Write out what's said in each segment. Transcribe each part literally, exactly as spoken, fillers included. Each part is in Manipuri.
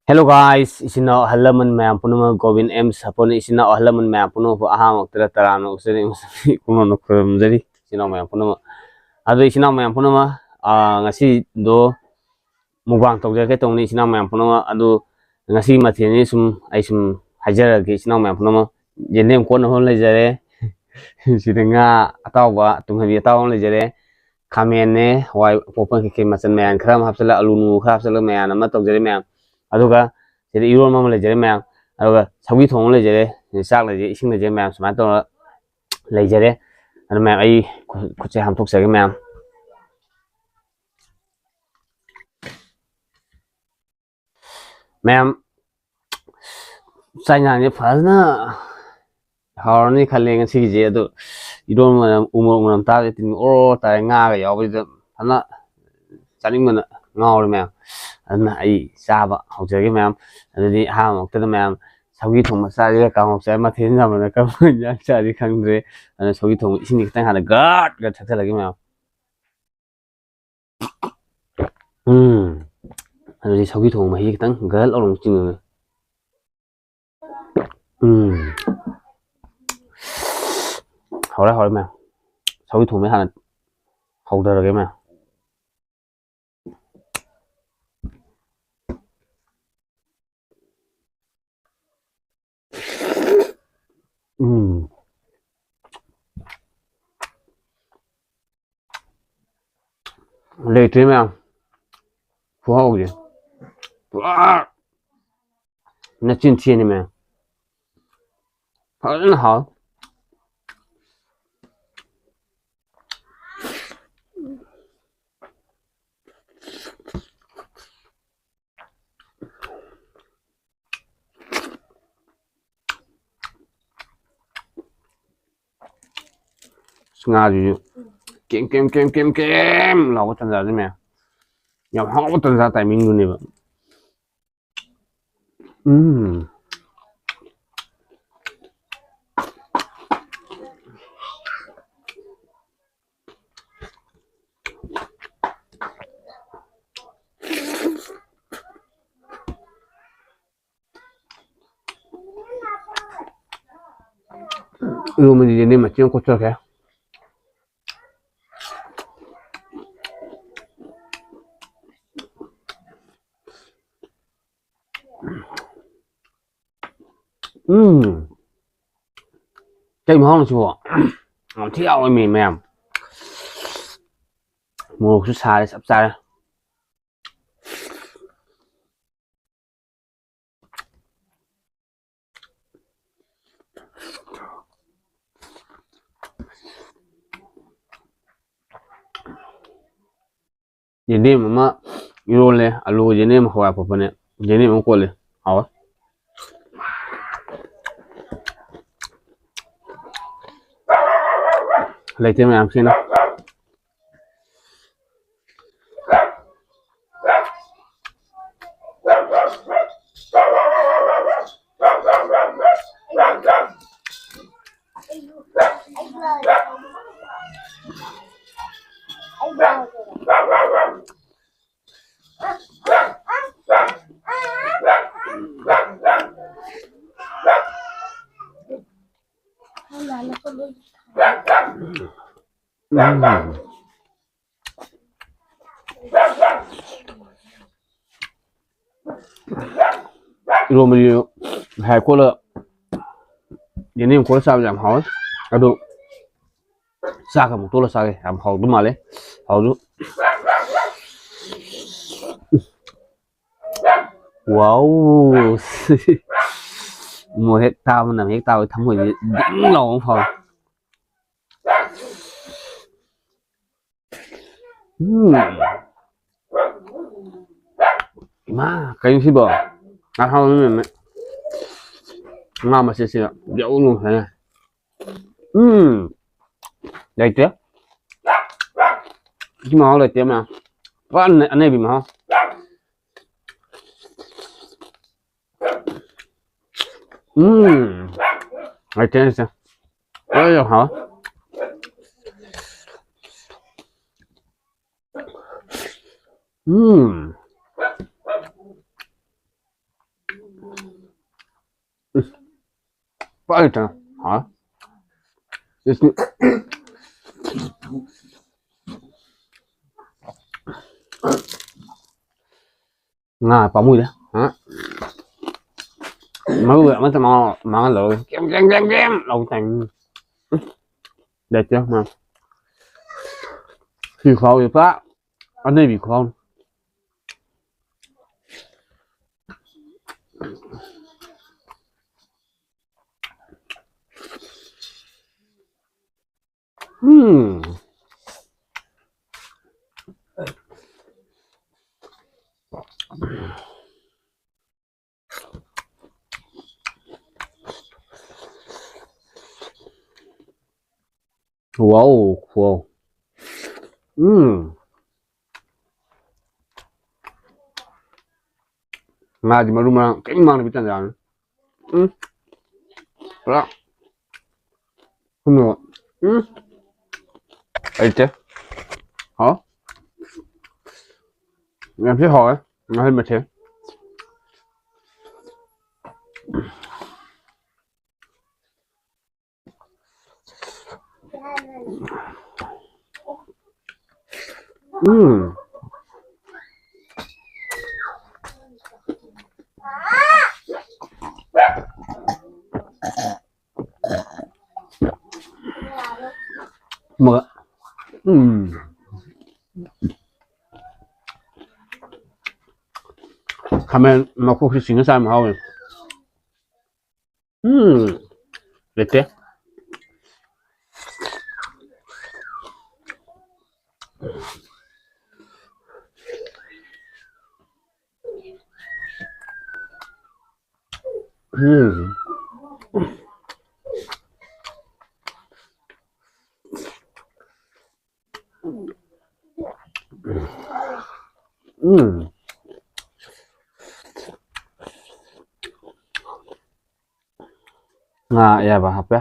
Hello guys, ꯏꯆꯤꯟ ꯏꯅꯥꯎ ꯑꯍꯜ ꯂꯃꯟ ꯃꯌꯥꯝ ꯄꯨꯝꯅꯃꯛ, ꯒꯣꯕꯤꯟ ꯑꯦꯝ ꯁꯥꯄꯣꯟꯅ ꯏꯆꯤꯟ ꯏꯅꯥꯎ ꯑꯍꯜ ꯂꯃꯟ ꯃꯌꯥꯝ ꯄꯨꯝꯅꯃꯛꯄꯨ ꯑꯍꯥꯟꯕꯃꯛꯇꯗ ꯇꯔꯥꯝꯅ ꯑꯣꯛꯆꯔꯤ ꯑꯃꯁꯨꯡ ꯈꯨꯔꯨꯝꯅ ꯈꯨꯔꯨꯝꯖꯔꯤ, ꯏꯆꯤꯟ ꯏꯅꯥꯎ ꯃꯌꯥꯝ ꯄꯨꯝꯅꯃꯛ꯫ ꯑꯗꯣ ꯏꯆꯤꯟ ꯏꯅꯥꯎ ꯃꯌꯥꯝ ꯄꯨꯝꯅꯃꯛ, ꯑꯥ, ꯉꯁꯤꯗꯣ ꯃꯨꯛꯕꯥꯡ ꯇꯧꯖꯔꯛꯀꯦ ꯇꯧꯅꯤ, ꯏꯆꯤꯟ ꯏꯅꯥꯎ ꯃꯌꯥꯝ ꯄꯨꯝꯅꯃꯛ꯫ ꯑꯗꯨ ꯉꯁꯤꯒꯤ ꯃꯊꯦꯜꯅꯤ ꯁꯨꯝ ꯑꯩ ꯁꯨꯝ ꯍꯥꯏꯖꯔꯛꯑꯒꯦ, ꯏꯆꯤꯟ ꯏꯅꯥꯎ ꯃꯌꯥꯝ ꯄꯨꯝꯅꯃꯛ꯫ ꯌꯦꯟꯗꯦꯝ ꯀꯣꯠꯅꯕ ꯑꯃ ꯂꯩꯖꯔꯦ꯫ ꯁꯤꯗ ꯉꯥ ꯑꯇꯥꯎꯕ, ꯇꯨꯡꯍꯟꯕꯤ ꯑꯇꯥꯎꯕ ꯑꯃ ꯂꯩꯖꯔꯦ꯫ ꯈꯥꯃꯦꯟꯅꯦ, ꯍꯋꯥꯏ ꯑꯄꯣꯛꯄ ꯀꯩꯀꯩ ꯃꯆꯜ ꯃꯌꯥꯟ ꯈꯔ ꯑꯃ ꯍꯥꯞꯆꯤꯜꯂ, ꯑꯂꯨ ꯅꯨꯡ ꯈꯔ ꯍꯥꯞꯆꯤꯜꯂꯒ ꯃꯌꯥꯟ ꯑꯃ ꯇꯧꯖꯔꯦ ꯃꯌꯥꯝ꯫ ꯑꯗꯨꯒ ꯁꯤꯗ ꯏꯔꯣꯟꯕ ꯑꯃ ꯂꯩꯖꯔꯦ ꯃꯌꯥꯝ꯫ ꯑꯗꯨꯒ ꯁꯧꯒ꯭ꯔꯤ ꯊꯣꯡꯕ ꯂꯩꯖꯔꯦ, ꯆꯥꯛ ꯂꯩꯖꯔꯦ, ꯏꯁꯤꯡ ꯂꯩꯖꯔꯦ ꯃꯌꯥꯝ꯫ ꯁꯨꯃꯥꯏꯅ ꯇꯧꯔꯒ ꯂꯩꯖꯔꯦ꯫ ꯑꯗꯨ ꯃꯌꯥꯝ ꯑꯩ ꯈꯨ-, ꯈꯨꯠꯁꯦ ꯍꯥꯝꯗꯣꯛꯆꯒꯦ ꯃꯌꯥꯝ꯫ ꯃꯌꯥꯝ, ꯆꯥꯛ ꯏꯟꯖꯥꯡꯁꯦ ꯐꯖꯅ ꯍꯥꯎꯔꯅꯤ ꯈꯜꯂꯦ ꯉꯁꯤꯒꯤꯁꯦ꯫ ꯑꯗꯣ ꯏꯔꯣꯟꯕ ꯃꯅꯝ, ꯎ ꯃꯣꯔꯣꯛ ꯃꯅꯝ ꯇꯥꯕꯁꯦ ꯇꯤꯟ ꯑꯣꯔꯣ ꯇꯥꯔꯦ, ꯉꯥꯒ ꯌꯥꯎꯕꯁꯤꯗ ꯐꯖꯅ ꯆꯥꯅꯤꯡꯕꯅ ꯉꯥꯎꯔꯦ ꯃꯌꯥꯝ꯫ ꯑꯗꯨꯅ ꯑꯩ ꯆꯥꯕ ꯍꯧꯖꯔꯒꯦ ꯃꯌꯥꯝ꯫ ꯑꯗꯨꯗꯤ ꯑꯍꯥꯟꯕ ꯃꯛꯇꯗ ꯃꯌꯥꯝ ꯁꯧꯒ꯭ꯔꯤ ꯊꯣꯡꯕ ꯆꯥꯔꯤꯔꯥ ꯀꯥꯡꯍꯧ ꯆꯥꯔꯤꯔꯥ, ꯃꯊꯦꯜ ꯌꯥꯝꯃꯟꯗꯅ ꯀꯔꯝꯕ ꯏꯟꯖꯥꯡ ꯆꯥꯔꯤ ꯈꯪꯗ꯭ꯔꯦ꯫ ꯑꯗꯨꯅ ꯁꯧꯒ꯭ꯔꯤ ꯊꯣꯡꯕ ꯏꯁꯤꯡꯁꯦ ꯈꯤꯇꯪ ꯍꯥꯟꯅ ꯒꯠ ꯒꯠ ꯊꯛꯆꯜꯂꯒꯦ ꯃꯌꯥꯝ꯫ ꯎꯝ꯫ ꯑꯗꯨꯗꯤ ꯁꯧꯒ꯭ꯔꯤ ꯊꯣꯡꯕ ꯃꯍꯤ ꯈꯤꯇꯪ ꯒꯜ ꯂꯥꯎꯅ ꯆꯤꯡꯉꯒ꯫ ꯎꯝ꯫ ꯍꯧꯔꯦ, ꯍꯧꯔꯦ ꯃꯌꯥꯝ꯫ ꯁꯧꯒ꯭ꯔꯤ ꯊꯣꯡꯕ ꯍꯥꯟꯅ ꯍꯧꯗꯔꯒꯦ ꯃꯌꯥꯝ꯫ ꯎꯝ꯫ ꯂꯩꯇ꯭ꯔꯦ ꯃꯌꯥꯝ꯫ ꯈꯨꯍꯥꯎꯁꯦ꯫ ꯄꯨꯔꯥ ꯅꯆꯤꯟ ꯊꯤꯅꯤ ꯃꯌꯥꯝ꯫ ꯐꯖꯅ ꯍꯥꯎ꯫ ꯉꯥꯁꯤꯁꯨ ꯀꯦꯝ, ꯀꯦꯝ, ꯀꯦꯝ, ꯀꯦꯝ, ꯀꯦꯝ ꯂꯥꯎꯕ ꯇꯟꯖꯥꯁꯤꯅꯦ꯫ ꯌꯥꯝ ꯍꯥꯎꯕ ꯇꯟꯖꯥ timing ꯗꯨꯅꯦꯕ꯫ ꯎꯝ꯫ ꯏꯔꯣꯝꯕꯗꯤ ꯌꯦꯟꯗꯦꯝ ꯃꯆꯦꯠ ꯑꯃ ꯀꯣꯠꯆꯔꯛꯀꯦ꯫ ꯎꯝ꯫ ꯀꯩ ꯃꯍꯥꯎꯅꯣ ꯁꯤꯕꯣ? ꯌꯥꯝ ꯊꯤ ꯍꯥꯎꯋꯦ ꯃꯤ ꯃꯌꯥꯝ꯫ ꯃꯣꯔꯣꯛꯁꯨ ꯁꯥꯔꯦ, ꯆꯞ ꯆꯥꯔꯦ꯫ ꯌꯦꯟꯗꯦꯝ ꯑꯃ ꯏꯔꯣꯜꯂꯦ, ꯑꯂꯨ, ꯌꯦꯟꯗꯦꯝ, ꯍꯋꯥꯏ ꯑꯄꯣꯛꯄꯅꯦ, ꯌꯦꯟꯗꯦꯝ ꯑꯃ ꯀꯣꯠꯂꯦ꯫ ꯍꯥꯎꯋꯦ꯫ ꯂꯩꯇꯦ ꯃꯌꯥꯝꯁꯤꯅ꯫ ꯎꯝ꯫ ꯏꯔꯣꯝꯕꯁꯤ ꯉꯁꯥꯏ ꯀꯣꯠꯂ, ꯌꯦꯟꯗꯦꯝ ꯀꯣꯠꯂ ꯆꯥꯕꯁꯦ ꯌꯥꯝ ꯍꯥꯎꯋꯦ꯫ ꯑꯗꯨ ꯆꯥꯛꯀ ꯑꯃꯨꯛ ꯇꯣꯠꯂ ꯆꯥꯒꯦ꯫ ꯌꯥꯝ ꯍꯥꯎꯗꯧ ꯃꯥꯜꯂꯦ꯫ ꯍꯥꯎꯁꯨ꯫ ꯋꯥꯎ! ꯃꯣꯏ ꯍꯦꯛ ꯇꯥꯕ, ꯅꯝ ꯍꯦꯛ ꯇꯥꯕ ꯊꯃꯣꯏꯁꯦ ꯗꯤꯡ ꯂꯥꯎꯕ ꯑꯃ ꯐꯥꯎꯋꯦ꯫ ꯎꯝ꯫ ꯏꯃꯥ, ꯀꯩꯅꯣ ꯁꯤꯕꯣ? ꯑꯍꯥꯎꯕ ꯃꯌꯥꯝꯅꯦ꯫ ꯉꯥ ꯃꯆꯦꯠꯁꯤꯒ ꯌꯥꯎ ꯂꯣꯡꯈ꯭ꯔꯦ꯫ ꯎꯝ꯫ ꯂꯩꯇꯦ꯫ ꯁꯤ ꯃꯍꯥꯎ ꯂꯩꯇꯦ ꯃꯌꯥꯝ꯫ ꯄꯨꯔꯥ ꯑꯅ-, ꯑꯅꯩꯕꯤ ꯃꯍꯥꯎ꯫ ꯎꯝ꯫ ꯂꯩꯇꯦ, ꯂꯩꯇꯦ꯫ ꯂꯣꯏ ꯌꯥꯝ ꯍꯥꯎꯋꯦ꯫ ꯎꯝ꯫ ꯎꯝ꯫ ꯄꯥꯏ ꯇ-, ꯍꯥ? ꯉꯥ ꯄꯥꯝꯃꯨꯏꯗ꯫ ꯍꯥ? ꯃꯔꯨ ꯑꯃꯠꯇ ꯃꯥꯡ-, ꯃꯥꯡꯍꯜꯂꯔꯣꯏ꯫ ꯀꯦꯝ, ꯀꯦꯝ, ꯀꯦꯝ, ꯀꯦꯝ ꯂꯥꯎ ꯇꯥꯏ꯫ ꯎꯝ꯫ ꯂꯩꯇꯦ, ꯃꯥ꯫ ꯁꯤ ꯐꯥꯎꯗꯤ ꯄꯨꯔꯥ ꯑꯅꯩꯕꯤ ꯈꯨꯍꯥꯎꯅꯤ꯫ ꯎꯝ꯫ ꯋꯥꯎ, ꯈꯨꯍꯥꯎ꯫ ꯎꯝ꯫ ꯉꯥꯗꯤ ꯃꯔꯨ ꯃꯔꯥꯡ ꯀꯔꯤꯝ ꯃꯥꯡꯗꯕꯤ ꯇꯟꯖꯥꯅꯤ꯫ ꯎꯝ꯫ ꯄꯨꯔꯥ꯫ ꯊꯨꯝꯃꯦꯕ꯫ ꯎꯝ꯫ ꯂꯩꯇꯦ꯫ ꯍꯥꯎ꯫ ꯌꯥꯝ ꯊꯤ ꯍꯥꯎꯋꯦ꯫ ꯉꯥꯍꯩ ꯃꯊꯦꯜ꯫ ꯎꯝ꯫ ꯃ-, ꯎꯝ꯫ ꯈꯥꯃꯦꯟ ꯃꯈꯣꯛꯁꯤ ꯆꯤꯡꯉ ꯆꯥꯕ ꯍꯥꯎꯋꯦ꯫ ꯎꯝ꯫ ꯂꯩꯇꯦ꯫ ꯎꯝ꯫ ꯎꯝ꯫ ꯉꯥ ꯑꯌꯥꯏꯕ ꯍꯥꯞꯄꯦ꯫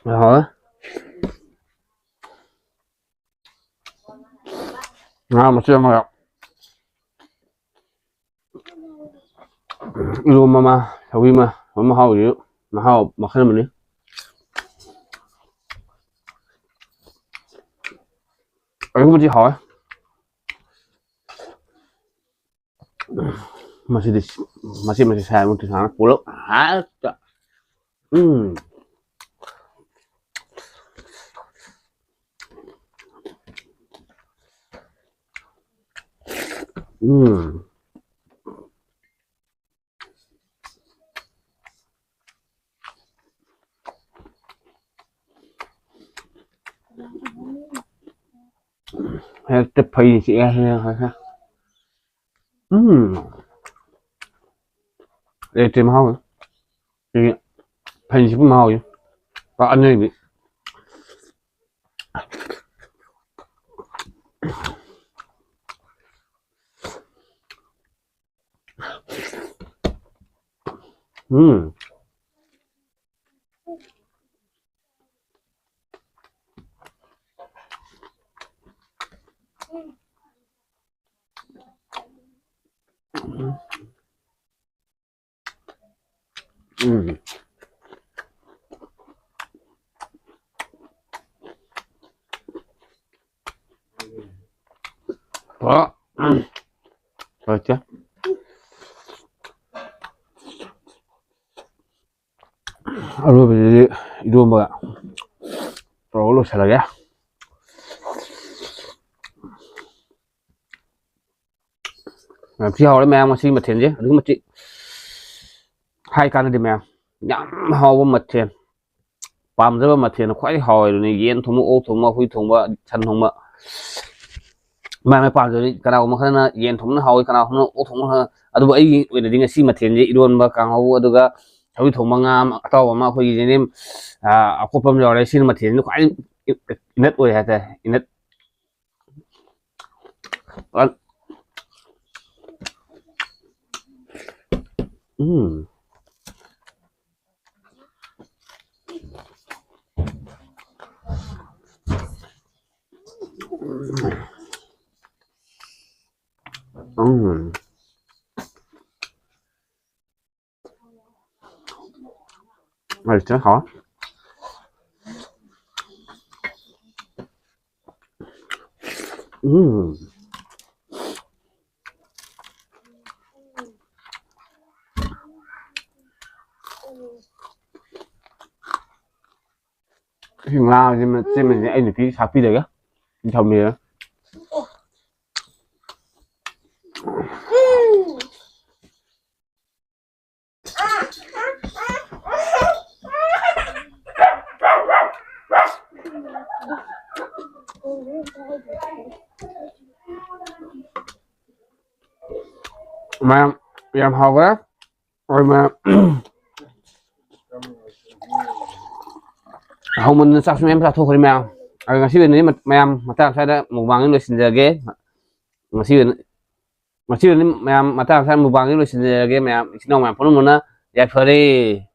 ꯍꯥꯎꯋꯦ꯫ ꯉꯥ ꯃꯆꯦꯠ ꯑꯃꯒ ꯏꯔꯣꯝꯕ ꯑꯃ, ꯁꯧꯒ꯭ꯔꯤ ꯑꯃ, ꯃꯍꯥꯎꯁꯤꯁꯨ ꯃꯍꯥꯎ ꯃꯈꯜ ꯑꯃꯅꯤ꯫ ꯑꯗꯨꯛꯀꯤ ꯃꯇꯤꯛ ꯍꯥꯎꯋꯦ꯫ ꯃꯁꯤꯗꯤ ꯃꯆꯦꯠ ꯃꯆꯦꯠ ꯁꯥꯏ, ꯑꯃꯨꯛ ꯇꯤꯡꯊꯣꯛꯑꯒ ꯄꯨꯂꯞ ꯍꯦꯛꯇ꯫ ꯎꯝ꯫ ꯎꯝ꯫ ꯍꯦꯛꯇ ꯐꯩ ꯆꯤꯛꯑꯦ꯫ ꯎꯝ꯫ ꯂꯩꯇ꯭ꯔꯦ ꯃꯍꯥꯎ꯫ ꯁꯤꯒꯤ ꯐꯩ ꯆꯤꯛꯄ ꯃꯍꯥꯎꯁꯦ ꯄꯨꯔꯥ ꯑꯅꯩꯕꯤ꯫ ꯎꯝ꯫ ꯎꯝ꯫ ꯄꯨꯔꯥ, ꯎꯝ, ꯂꯣꯏꯔꯦ꯫ ꯑꯔꯣꯏꯕꯗꯗꯤ ꯏꯔꯣꯝꯕ ꯇꯧꯔꯒ ꯂꯣꯏꯁꯤꯜꯂꯒꯦ꯫ ꯌꯥꯝ ꯊꯤ ꯍꯥꯎꯔꯦ ꯃꯌꯥꯝ, ꯉꯁꯤꯒꯤ ꯃꯊꯦꯜꯁꯦ ꯑꯗꯨꯛꯀꯤ ꯃꯇꯤꯛ ꯍꯥꯏ ꯀꯥꯟꯅꯗꯦ ꯃꯌꯥꯝ꯫ ꯌꯥꯝ ꯍꯥꯎꯕ ꯃꯊꯦꯜ, ꯄꯥꯝꯖꯕ ꯃꯊꯦꯜꯅ ꯈ꯭ꯋꯥꯏꯗꯩ ꯍꯥꯎꯋꯦ ꯑꯗꯨꯅꯤ꯫ ꯌꯦꯟ ꯊꯣꯡꯕ, ꯑꯣꯛ ꯊꯣꯡꯕ, ꯍꯨꯏ ꯊꯣꯡꯕ, ꯁꯟ ꯊꯣꯡꯕ, ꯃꯥꯏ ꯃꯥꯏ ꯄꯥꯝꯖꯕꯅꯤ꯫ ꯀꯅꯥꯒꯨꯝꯕ ꯈꯔꯅ ꯌꯦꯟ ꯊꯣꯡꯕꯅ ꯍꯥꯎꯋꯤ, ꯀꯅꯥꯒꯨꯝꯕꯅ ꯑꯣꯛ ꯊꯣꯡꯕꯅ ꯍꯥꯎꯋꯤ꯫ ꯑꯗꯨꯕꯨ ꯑꯩꯒꯤ ꯑꯣꯏꯅꯗꯤ ꯉꯁꯤ ꯃꯊꯦꯜꯁꯦ ꯏꯔꯣꯟꯕ, ꯀꯥꯡꯍꯧ, ꯑꯗꯨꯒ ꯁꯧꯒ꯭ꯔꯤ ꯊꯣꯡꯕ, ꯉꯥ ꯑꯇꯥꯎꯕ ꯑꯃ, ꯑꯩꯈꯣꯏꯒꯤ ꯌꯦꯅꯦꯝ, ꯑ, ꯑꯀꯨꯞꯄ ꯑꯃ ꯌꯥꯎꯔꯦ꯫ ꯁꯤꯅ ꯃꯊꯦꯜꯁꯤꯅ ꯈ꯭ꯋꯥꯏ ꯏꯅꯠ ꯑꯣꯏ ꯍꯥꯏꯇꯥꯔꯦ꯫ ꯏꯅꯠ꯫ ꯎꯝ꯫ ꯎꯝ꯫ ꯑꯩ ꯆꯦꯡ ꯍꯥꯎꯋꯦ꯫ ꯎꯝ꯫ ꯁꯤ ꯉꯥꯁꯤ ꯃꯆꯦꯠ ꯃꯆꯦꯠ ꯑꯩ ꯅꯨꯄꯤ ꯁꯥꯛꯄꯤꯔꯒ ꯊꯝꯕꯤꯔꯒ꯫ ꯃꯌꯥꯝ ꯌꯥꯝ ꯍꯥꯎꯈ꯭ꯔꯦ꯫ ꯑꯩꯈꯣꯏ ꯃꯌꯥꯝ ꯍꯧꯃꯟꯗꯅ ꯆꯥꯛꯁꯨ ꯃꯌꯥꯝ ꯆꯥꯊꯣꯛꯈ꯭ꯔꯦ ꯃꯌꯥꯝ꯫ ꯑꯗꯣ ꯉꯁꯤ ꯑꯣꯏꯅꯗꯤ ꯃꯌꯥꯝ ꯃꯇꯥꯡ ꯁ꯭ꯋꯥꯏꯗ ꯃꯨꯛꯕꯥꯡꯁꯤ ꯂꯣꯏꯁꯤꯟꯖꯔꯒꯦ꯫ ꯉꯁꯤ ꯑꯣꯏꯅ, ꯉꯁꯤ ꯑꯣꯏꯅꯗꯤ ꯃꯌꯥꯝ ꯃꯇꯥꯡ ꯁ꯭ꯋꯥꯏꯗ ꯃꯨꯛꯕꯥꯡꯁꯤ ꯂꯣꯏꯁꯤꯟꯖꯔꯒꯦ꯫ ꯃꯌꯥꯝ ꯏꯆꯤꯟ ꯏꯅꯥꯎ ꯃꯌꯥꯝ ꯄꯨꯝꯅꯃꯛꯅ ꯌꯥꯏꯐꯔꯦ꯫